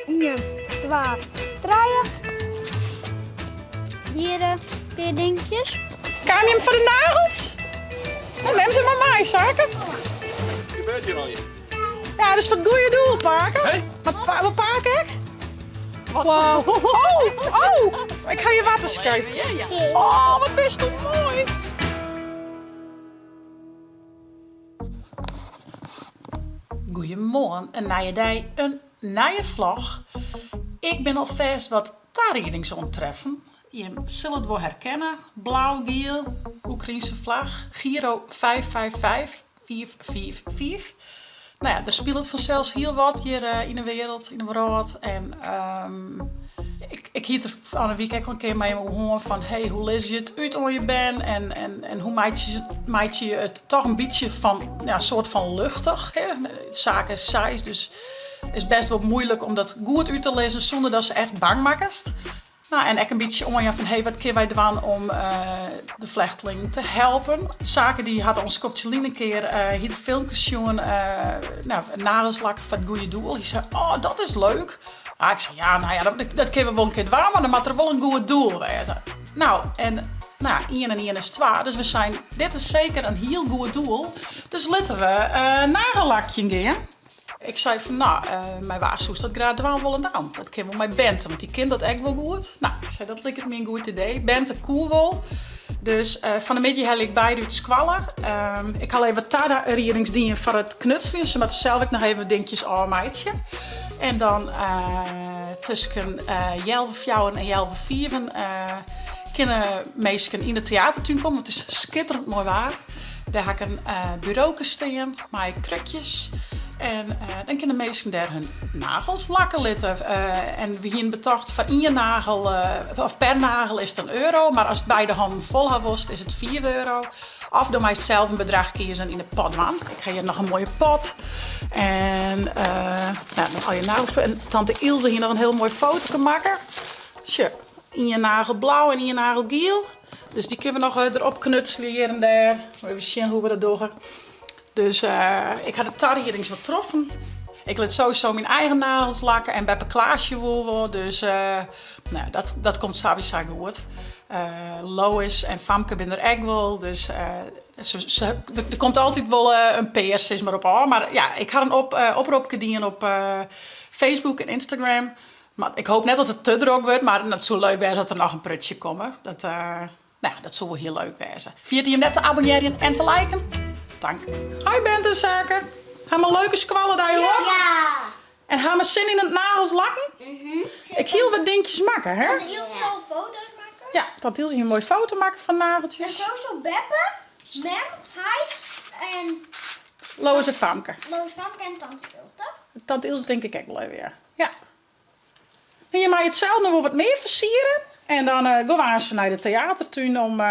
Ien, twa, trije. Hjir in pear dinkjes. Kaam jim foar de nagels? No, nim se mar mei, Sake. Gebeurt hjir al je? Ja, dat is foar it goede doel, pake. Hey. Wat, wat pake ek? Wow. Oh, oh, ik ha je watterskuif. Oh, wat bist do moai. Goeiemoarn, in nije dei, in nije vlog. Ik bin alfêst wat tariedings oan it treffen. Jim sille it wol herkenne, blau, giel, Oekraïnse flach, Giro 555, 555. No ja, der spilet fansels hiel wat hjir yn 'e wereld, yn 'e wrâld. En ik hie it der fan 'e wike ek al in kear mei jim oer hân fan hey, hoe lizze je it út oan je bern en, en, en hoe meitsje je it toch in bytsje fan, ja, soart fan luchtich. Hè? Sake is seis, dus is best wol moeilik om dat goed út te lizzen sûnder dat se echt bang makkest. No, en ek in bytsje oanjaan fan hey, wat kinne wy dwaan om de flechtlingen te helpen. Sake dy hat al in skoftsje lyn in kear hie de filmkes sjoen, no, nagels lakke foar it goede doel. Hy sei, oh, dat is leuk. Ah, ik sei, ja, no ja, dat kinne we wol in kear dwaan, mar dan moat der wol in goed doel wêze. No, en no ja, ien en ien is twa, dus we seinen, dit is seker in hiel goed doel, dus litte we nagellakjen gean. Ik sei fan, no, mei wa soest dat graach dwaan wolle? No, dat kin wol mei Bente, want dy kin dat ek wol goed. No, ik sei, dat liket my in goed idee. Bente koe wol. Dus fan 'e middei helje ik beide út skoalle. Ik ha al even wat tariedings dien foar it knutseljen. Se moatte sels ek noch even wat dinkjes ôfmeitsje. En dan tusken healwei fjouweren en healwei fiven kinne minsken yn de teatertún komme, want it is skitterend moai waar. Dêr ha ik in buroke stean mei krukjes. En dan kinne minsken dêr hun nagels lakke litte. En we hiene betocht foar ien nagel, of per nagel is it in euro, mar ast beide hannen fol ha wolst is it fiif euro. Of do meist sels in bedrach kieze en yn de pot dwaan. Ik ha hjir noch in moaie pot. En no, dan al je nagels. En tante Ilse hie noch in hiel moai fotoke makke. Sjoch, ien nagel blau en ien nagel giel. Dus dy kinne we noch derop knutselje hjir en dêr. Even sjen hoe't we dat dogge. Dus ik ha de tariedings wat troffen. Ik lit sowieso myn eigen nagels lakke en beppe Klaasje wol wol. Dus no, dat komt sawiesa goed. Lois en Famke binne der ek wol. Dus der komt altyd wol in pear sis mar op ôf. Mar ja, ik ha in opropke dien op Facebook en Instagram. Mar ik hoop net dat it te drok wurdt, mar it soe leuk wêze as der noch in prutsje komme. Dat, no ja, dat soe wol hiel leuk wêze. Ferjit jim net te abonnearjen en te liken. Dank. Hoi Bente en Sake. Ha jim in leuke skoalledei hân? Ja! En ha jim sin yn it nagels lakken? Mhm. Ik hie al wat dinkjes makke, hè? Tante Ilse al foto's makke. Ja, tante Ilse hie in moaie foto makke fan nageltsjes. En sowieso beppe, mem, heit en... Lois en Famke. Lois, Famke en tante Ilse, toch? Tante Ilse tink ik ek wol even, ja. Ja. En je meie it sels noch wol wat mear fersiere. En dan gean we aanst nei de teatertún om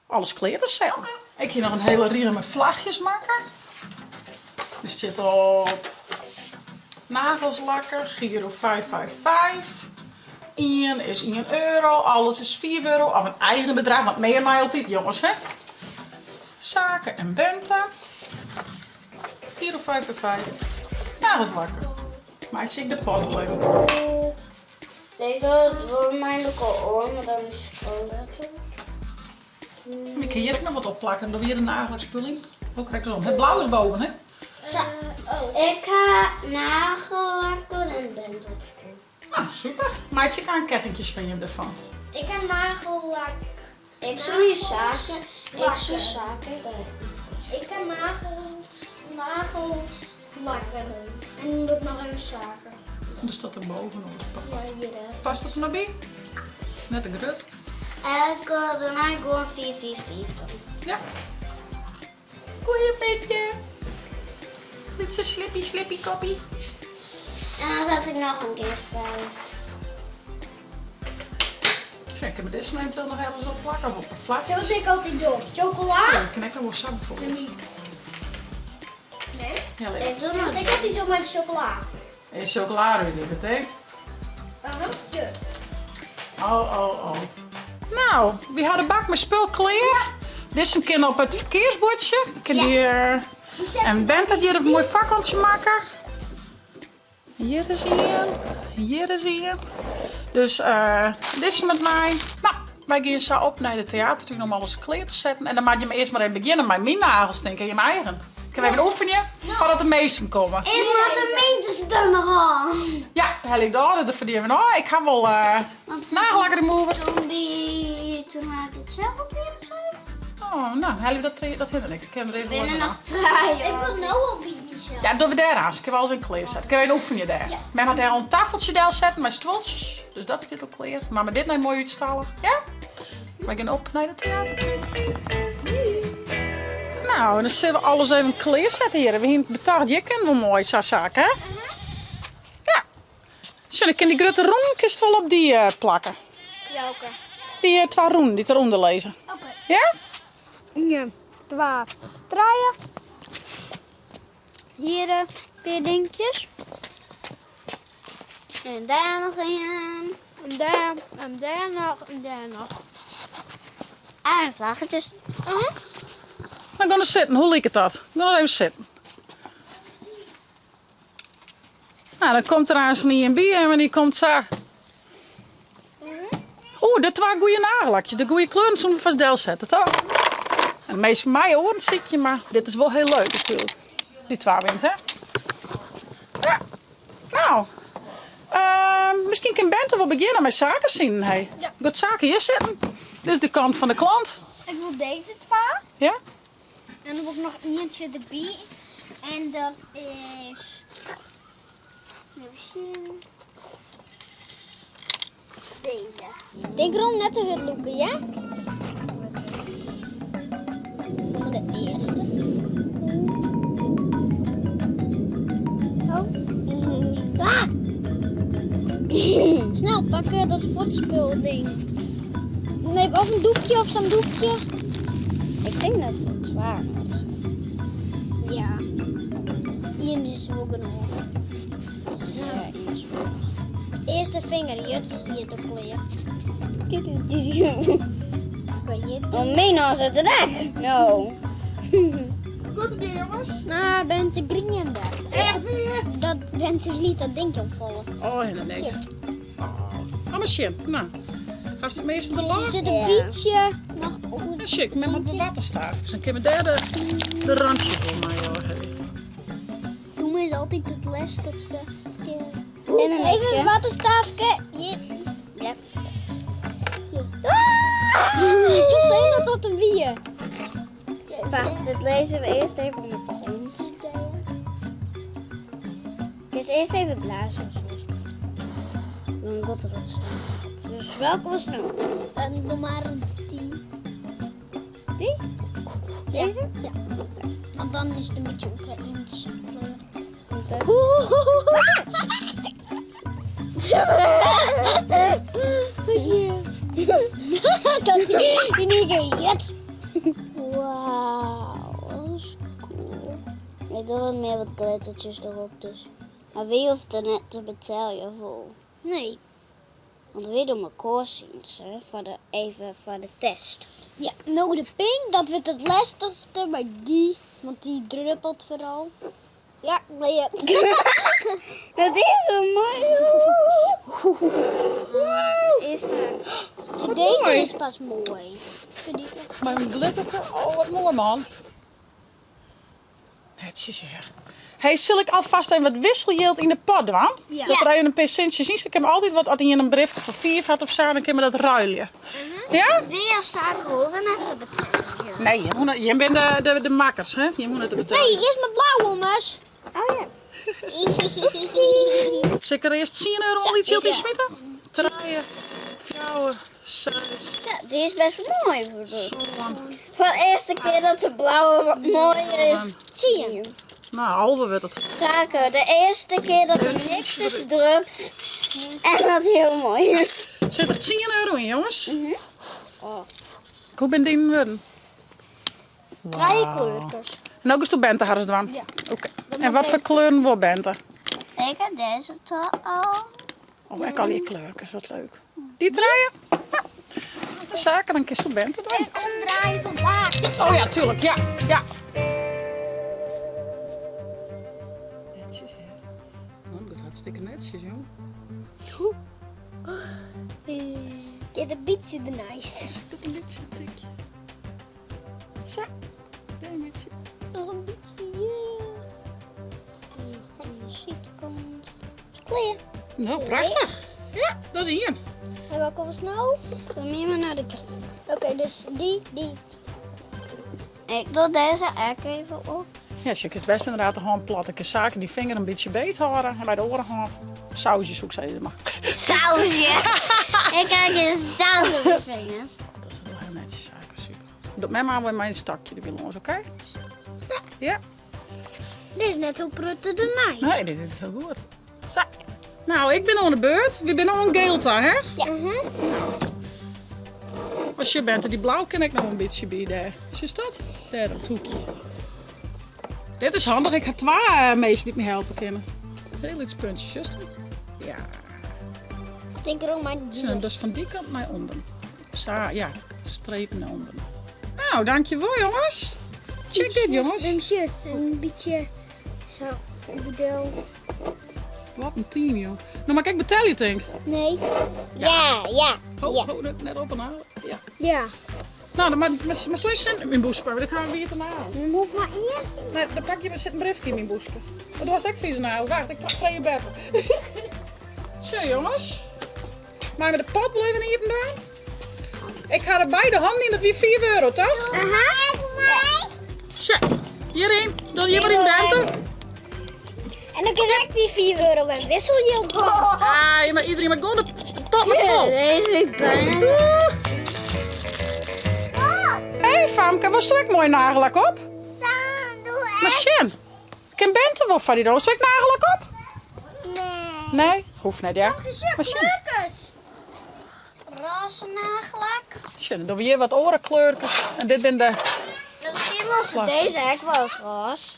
alles klear te setten. Ik hie noch in hiele rige mei flachjes makke. Der stiet op nagels lakke, Giro 555. Ien is ien euro, alles is fiif euro. Of in eigen bedrach, want mear mei altyd, jonges, hè. Sake en Bente. Giro 555. Nagels lakke. Meitsje ik de pot wol even klear. Ik doe het wol my al oan, mar dan is het Ik kin hjir ek noch wat op plakken, dan wie de nagelakspulling. Oh, krekt om. Het blauw is boven, hè? Ik ha nagellakken en Bente op school. Nou, super. Meitsje ik aan kettingjes fan jim derfan. Ik ha nagellak. Ik soe je zaken. Ik soe zaken. Ik ha nagels, nagels lakken. En dan doe ik noch even zaken. Dus dat er bovenop. Ja, hjir. Past dat der noch by? Net te grut. Ik wil daarna gewoon 4, 4, 4 doen. Ja. Goeiemiddei. Lytse slippy, slippy koppie. En dan zet ik noch in kear 5. Sjoch, ik kin mei dizze eventueel noch ergens op plakke of op in flakje. Zo zit ik altyd door. Chocola. Ja, dat kin ek noch wol sa bijvoorbeeld. Nee. Ja, lekker. Ik doe nog. Ik altyd door met chocola. Is chocola uit it, hè? Waarom? Oh, oh, oh. Nou, wy ha de bak mei spul klear. Dizze kin op it ferkearsbuordsje. Kin dy, en Bent hat hjir in moai fakkeltsje makke. Hjir is ien, hjir is ien. Dus dizze moat mei. No, wy gean sa op nei de teatertún om alles klear te setten. En dan moat jimme earst mar even begjinne mei myn nagels, tink ik, en jimme eigen. Kinne we even oefenje foardat de minsken komme. Earst moat de meente der noch ôf. Ja, helje ik de âlde der foar dy even ôf. Ik ha wol nagellak remover. Toen, by, toen ha ik it zelf op Oh, no, helje we dat, dat hindert niks. Ik kin der even Binne noch trije. Ik wil no al by mysels. Ja, dogge we dêr aanst. Kinne we alles even klearsette. Kinne we even oefenje dêr. Ja. Mem hat dêr al in tafeltsje delsetten mei stuoltsjes. Dus dat stiet al klear. Mar we dit no moai útstalle. Ja? Wy gean op nei de teatertún. No, en dan sille we alles even klearsette hjir. We hiene betocht, hjir kin wol moai sa saak, hè? Ja. Sjoch, dan kin dy grutte rûnen kinst wol op dy plakke. Welke? Dy twa rûnen dy't derûnder lizze. Oké. Ja? Ien, twa, trije. Hjir in pear dinkjes. En dêr noch ien. En dêr, en dêr noch, en dêr noch. En vlaggetjes. Dan gean we sitten. Hoe liket dat? Gean noch even sitten. Nou, dan komt der aanst ien by en dy komt sa. Oeh, de twa goede nagellakjes. De goede kleuren soene we fêst delsette, toch? En de minsken meie oaren sykje, mar dit is wol hiel leuk natuerlik. Dy twa wint, hè? Ja. Nou, miskien kin Bente wol begjinne mei saken sinen, hè? Ja. Giet Sake hjir sitten? Dit is de kant fan de klant. Ik wol dizze twa. Ja? En dan wol ik noch ientsje derby. En dat is. Even sjen. Dizze. Tink derom net te hurd lûke, ja? Dan de earste. Oh. Ah! Snel pakken dat fuortspul ding. Nee, of in doekje of sa'n doekje. Ik tink dat it twa is. Ja, ien is wol genôch. Sa. Ja, ien is wol genôch. Earst de finger, jut giet op klear. Oké, jit. Oh, mijn naam zit er ek. No. Goed idee, jongens. Nou, bent de grien daar. Echt weer? Dat bent de liet dat dingje omvallen. Oh, helemaal niks. Oh, maar sjen. Nou, hast it measte der Ze lân? zit een Ja. beetje noch oer. Ja, sjek, men moat wol wattenstaafjes. Dan kinne we dêr de, de randjes wol mei helje. Doe is altyd it lestichste. En een Even een wattenstaafke. Hier. Ja. Zo. Ik dacht dat dat een wie. Wacht, dit lezen we eerst even op de grond. Dus eerst even blazen zoals dat. Dan komt het wat snel. Dus welke was nou? Doe maar die. Die? Deze? Ja. Want dan is het een beetje Oekraïens kleur. Want dat is- Dat die in één keer, yes. Wauw, dat is cool. Ik doe wat meer wat glittertjes erop dus. Maar wie hoeft er net te betalen voor? Nee. Want we doen maar koorsiens, hè, voor de, even voor de test. Ja, nou de pink, dat wordt het lastigste bij die, want die druppelt vooral. Ja, nee. Dat is zo mooi. Is daar. Zo, Wat deze mooi. is pas mooi. Vind ik nog. Mijn glitterke. Oh, wat mooi man. Netjes, ja. Hey, sil ik alvast even wat wisseljild yn de pot dwaan? Ja. Dat er even in pear sintsjes yn. Ik heb altyd wat as ien in briefke foar fiif hat of sa, dan kinne we dat ruilje. Ja? Wie als zaken hoeven net te betalen. Nee, jim hoege, jim binne de, de, de makkers, hè? Jim hoege net te betalen. Nee, eerst met blauw, jongens. Oh ja. Sil ik der earst 10 euro al iets jild yn smiten? Trije, fjouwer, seis, Ja, die is best mooi. Voor de, sân. voor de eerste keer dat de blauwe wat mooier is. 10. Nou, halve wordt het. Zaken, de eerste keer dat er niks is drupt. En dat is heel mooi. Sit der 10 euro yn, jongens? Oh. Hoe binne dyn wurden? Trije kleurkes. En no giest do Bente harres dwaan? Ja. Oké. En wat foar kleuren wol Bente? Ik heb deze toch al. Oh, ek al dy kleurkes, wat leuk. Dy trije? Ja. Zaken, dan kinst do Bente dwaan. En omdraaien vandaag. Oh ja, tuurlijk. Ja, ja. Netjes, hè. Oh, goed. Hartstikke netsjes, jong. Dit in bytsje derneist. Zit een bytsje in tikje. Zo, een bytsje. Noch in bytsje hjir. Nog oan de sydkant. Klear. No, prachtich. Ja. Dat is ien. En welke was no? Dan nemen we naar de kraan. Oké, dus die, die. Ik doe deze ek even op. Ja, als je het best inderdaad de hand plat. Ik kan zaken die vinger een beetje beet houden. En bij de oren hand. Sausje zoek ze maar. Sausje. Ik krijg een saus op mijn vinger. Dat is wel heel netjes zaken, super. Doe mij maar weer mijn stakje erbij langs, oké? Ja. Ja. Dit is net hoe prutte ernaast. Nee, dit is heel goed. Zo. Nou, ik ben aan de beurt. We zijn aan Geelta, hè? Ja. Mhm. Als je bent, die blauw ken ik nog een beetje bij daar. Zie dat? Daar op het hoekje. Dit is handig. Ik heb twee mensen die me helpen kunnen. Heel iets puntjes, juist. Ja. Ik denk er ook maar Zo, dat is van die kant naar onder. Sa, ja, strepen naar onder. Nou, dankjewel jongens. Check dit jongens. Een beetje, een beetje zo, bedoel. Wat een team joh. Nou, maar kijk, betaal je denk ik. Nee. Ja, ja, Oh, ja. oh, net, net op en halen. Ja. Ja. Nou, dan maar, maar stond je cent in mijn boeske, want ik ga weer te nagels. Dan hoeft maar één. Nee, dan pak je, zit een briefje in mijn boeske. Maar dat was ook vieze nagel. Wacht, ik pak vrije beppen. Zo jongens. Maar met de pot blijven hier vandaan. Ik ga er beide handen in, dat wie 4 euro, toch? Aha. Zo, hierin. Dan hier maar in Bente. En dan krijg ik die 4 euro en wisselgeld. Ah, je maar iedereen maar gewoon de pot maar vol. Deze is bijna. Hé hey, Famke, was er ook mooi nagellak op? Maar Sjen, kan Bente wel van die doos? Doe ik nagellak op? Nee. Nee, hoeft niet, ja. Maar Sjen, Kleurkes. Roze nagellak. Sjen, dan doen we hier wat orenkleurtjes. En dit zijn de... Misschien was deze ook wel eens roze.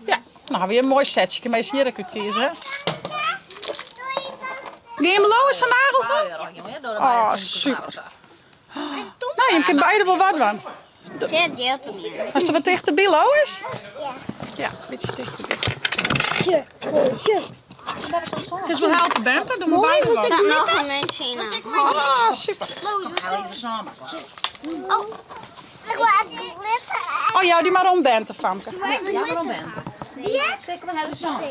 Ja, nou weer een mooi setje. Ik kan hier ook uit kiezen, hè? Ga je hem Lois zijn nagels doen? Oh, super. Nou, je kunt beide wel wat doen. Zit deelt hem hier. Als er wat dichterbij, Lois? Ja. Ja, een beetje dichterbij. Tje, tje. Het is wel helpen, Bente. Doe maar beide wat. Staat nog een beetje in. Ah, super. Oh. Ik wil glitter. Oh ja, die maar om Bente, Famke. Ja, waarom ben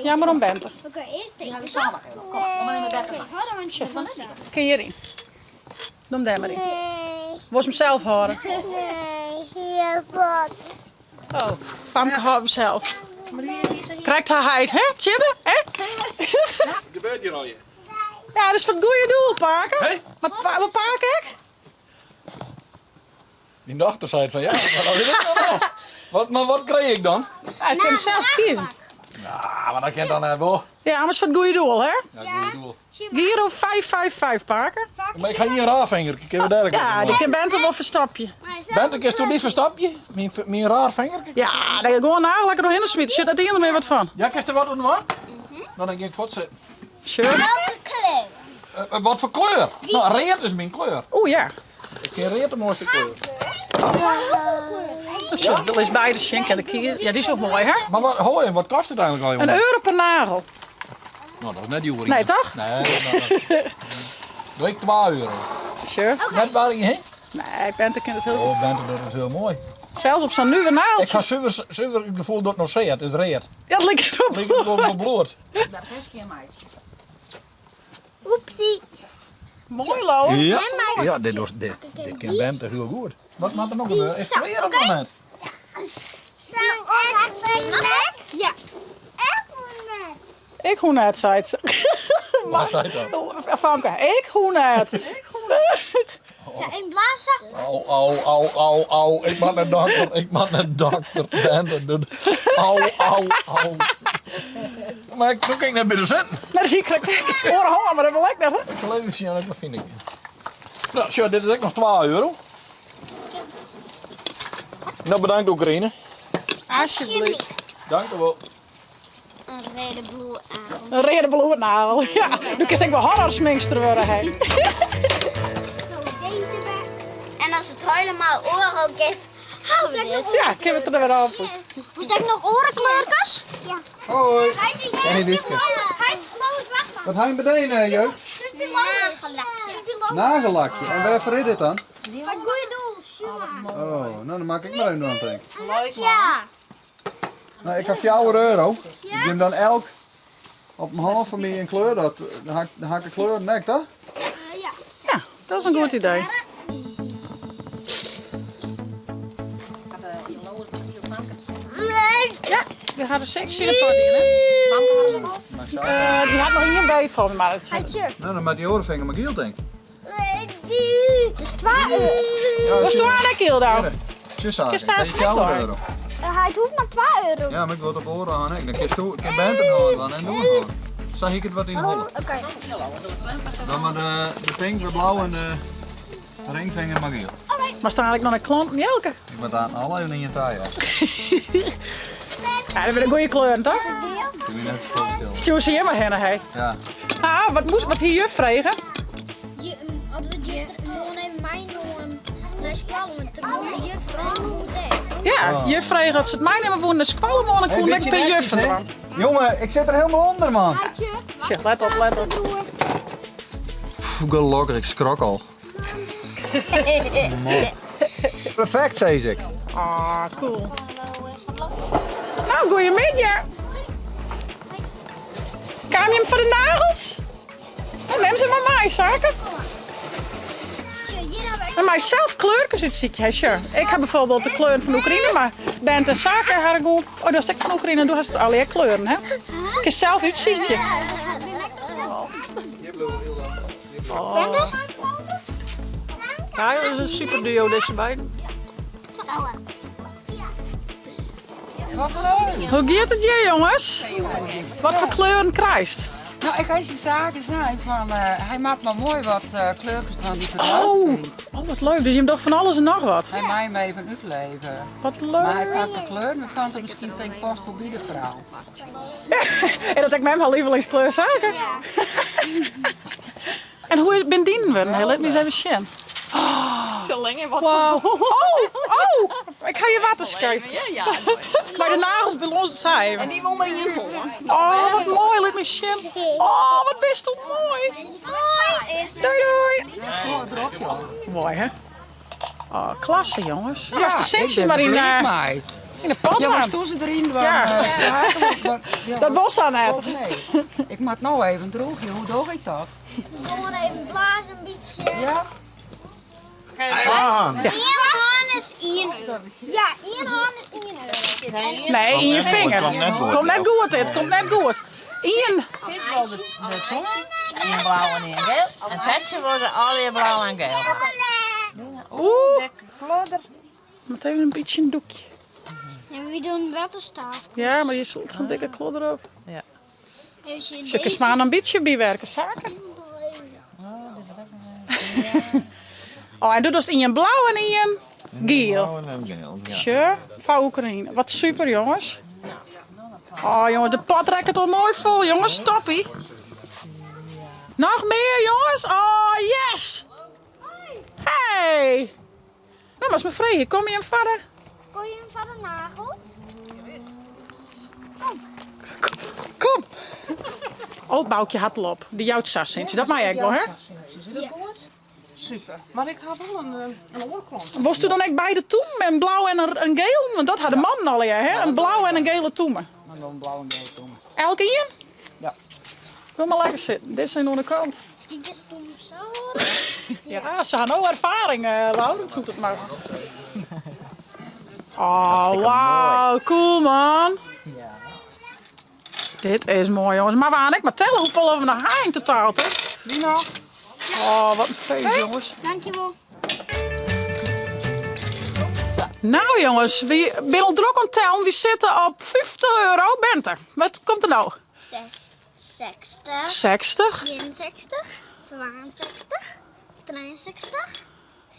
Ja, maar om Bente. Oké, eerst deze. toch? Oké, ga dan want je vast. Kun je hierin. Doe hem daar maar in. Nee. Was hem zelf horen. Nee, hier wat. Oh, Famke houdt hem zelf. Krijgt haar heid, hè? Tjibbe, hè? Wat gebeurt hier al je? Ja, dat is voor het goede doel, Paken. Hé? Maar wat paak ik? Die dochter zei het van ja, maar dat weet ik nog wel. Wat, maar wat krijg ik dan? Ja, ik kan hem zelf kiezen. Ja, maar dat kent dan wel. Ja, maar het is voor het goede doel, hè? Ja, goede doel. Giro 555, Paken. Maar ik ga hier een raar vinger. Ik heb daar Ja, die kan Bente wel verstapje. Bent ik is toch niet verstapje? Mijn, mijn raar vinger? Ja, daar gewoon nagel lekker doorheen smieten. Zit dat iemand meer wat van? Ja, kist er wat aan wat? Dan denk ik voortzetten. Sure. Welke kleur? Wat voor kleur? Nou, rood is mijn kleur. Oeh, ja. Ik vind rood de mooiste kleur. Dat is, dat is bij de schenk en de kier. Ja, die is ook mooi, hè? Maar wat, hoi, en wat kost het eigenlijk al, Een jongen? euro per nagel. Nou, dat is net duur. Nee, toch? Nee, nee, nee. Doe ik 2 euro. Sure. Net waar je heen? Nee, Bente kent het heel goed. Oh, Bente, dat is heel mooi. Zelfs op zo'n nieuwe Ik nageltje. ga zuiver, zuiver het gevoel dat het nog zee, het is rood. Ja, dat lijkt erop. Lijkt het op bloed. Oepsie. Mooi, Lo. Ja, ja dit, dit, dit, dit kent Bente heel goed. Wat moet er nog gebeuren? Is het weer op het moment? Ja. Ik hoe net, zei het. Waar zei dat? Famke, ik hoe net. Zijn een blazen? Au, au, au, au, au. Ik mag naar dokter, ik mag naar dokter. Bente, doet- Au, au, au. Maar ik, toen ging ik naar binnen zitten. Nou, zie ik ik oren hangen, maar dat wil ik net, hè? Ik zal even zien wat ik nog vind. Ik. Nou, zo, dit is ook nog 2 euro. Nou, bedankt Oekraïne. Alsjeblieft. Dank u wel. Een rode bloed aan. Een rode bloednagel. Ja, nu kun je denk ik wel horrorsminkster worden, hè. Deze weg. En als het helemaal oren is, hou dit. Ja, ik heb het er weer op. Moest ik nog orenkleurkes? Ja. Hoi. Hij is En die Hij is Wat ha je meteen, jeugd? Nagellakje. Nagellakje. En waarvoor is dit dan? Foar it goede doel, Suma. Oh, nou dan maak ik maar even aan denk. Ja. Nou, ik ha 4 euro. Ik geef hem dan elk op een half van mij een kleur. Dat, dan hak ik de kleur nek, toch? Ja. Ja, dat is in goed idee. Ja, we hadden seks in de pot in, hè? Die had nog ien by fan, maar het... Nou, dan maakt die orenvinger maar giel, denk ik. Het is 2 euro. Was toen aan de keel dan? Tjus aan. Is daar euro. Het hoeft maar 2 euro. Ja, maar ik wil het op oren aan. hè. Dan kun je kan bent het aan en doen gewoon. Zag ik het wat in de Oh, Oké. Dan maar de pink, de blauw en de ringvinger maar geel. Maar staan ik nog naar klanten, Jelke? Ik ben aan alle even in je taai. Ja, dat ben een goede kleur, toch? Ik ben net zo stil. Stuur ze hier maar heen, hè? Ja. Ah, wat moest wat hier juf vragen? Je, hadden we gisteren gewoon even mijn noem naar school, want de juf moet hè. Ja, juf vragen dat ze het mij nemen wonen naar squallen wonen, kon ik bij juf van. Jongen, ik zit er helemaal onder, man. Tja, let op, let op. Pff, Gelukkig, ik schrok al. Man. Perfect, zei ik. Ah, cool. Nou, goeiemiddag. Kam je hem voor de nagels? Nou, neem ze maar mee, zaken. En mij zelf kleurtjes uitziek, hè, sure. Ik heb bijvoorbeeld de kleur van Oekraïne, maar Bent en Zaken haar gewoon. Oh, dat is ik van Oekraïne, doe het alle kleuren, hè? Ik is zelf uitziekje. Oh. Ja, dat is een super duo deze beiden. Hoe gaat het je, jongens? Wat voor kleuren krijgt? Nou, ik ga eens zaken zijn van, hij maakt maar mooi wat kleurtjes van die ik Oh, vind. oh, wat leuk. Dus je hebt toch van alles en nog wat? Hij mij mee van uitleven. Wat Maar hij leuk. pakt de kleur, maar vond het misschien tegen past voor bij de vrouw. En dat ik met mijn lievelingskleur zaken. En hoe ben dienen we? Hey, laat me eens even zien. Wow. Oh, oh, ik ga je water schuiven. Ja, ja. Maar de nagels bij ons zijn. En die wil mee in hoor. Oh, wat mooi. Laat me zien. Oh, wat best toch mooi. Doei, doei. Dat is mooi drok, joh. Mooi, hè? Oh, klasse, jongens. Ja, als de ik centjes ben maar in, blij eh, mee. in de pan Ja, maar aan. stoel ze erin, want Ja. zaken of wat? Ja, Dat was aan het. Oh, nee. Ik maak nou even droogje. Hoe doe ik dat? Gewoon even blazen een beetje. Ja? Aan. Eén haan is 1 euro. Ja, één haan is 1 euro. Nee, in je vinger. Komt net goed. Komt net goed, dit. Komt net goed. Ian. Zit wel de tong in blauw en in geel. En petsen worden alweer blauw en geel. Oeh. Klodder. Met even een beetje een doekje. En we doen waterstaaf. Ja, maar je zult zo'n dikke klodder op. Ja. Zulke eens maar een beetje bijwerken, zaken. Oh, en doe dus in je blauw en in je geel. Blauw en geel. Ja. Sure, van Oekraïne. Wat super, jongens. Oh, jongens, de pot rekt het al mooi vol, jongens. Stoppie. Nog meer, jongens. Oh, yes. Hey. Nou, maar eens mijn Kom je hem vader? Kon je hem van de nagels? Kom. Oh, Boukje had op. Die jouwt sassintje. Dat maak ik wel, hè? Super. Maar ik had wel een oorklomp. Was u dan echt bij de toem? Een blauw en een geel? Want dat hadden mannen al, ja, hè? Een blauw en een gele toemen. Maar dan blauw en geel tong. Elke een? Ja. Wil maar lekker zitten. Dit zijn aan de kant. Kijk eens toen zo. Ja, ze hadden ook ervaring, Laurens doet het maar. Oh, wauw. Cool, man. Ja. Dit is mooi, jongens. Maar waar ik maar tellen hoeveel we nog hebben in totaal, toch? Wie nog? Oh, wat een feest, jongens. Dankjewel. Nou, jongens, we zijn al druk om tellen. We zitten op 50 euro. Bente, wat komt er nou? 60, 60. 61, 62, 63,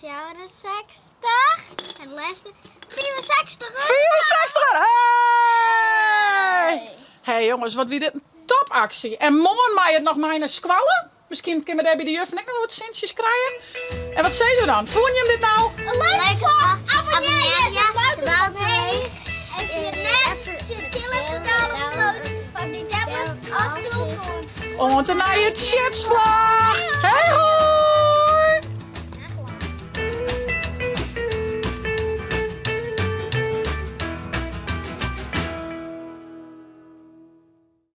64 en de laatste 64 euro. 64 euro. Hey! Hey jongens, wat wie dit een topactie. En morgen mij het nog mijn squallen. Misschien kunnen we daar bij de juf en ik nog wat centjes krijgen. En wat zei ze dan? Voel je hem dit nou? Een leuke vlog. Abonneer je. En via net zit tillen te dalen van die tablet als telefoon. Oant de nije Tsjerksvlog!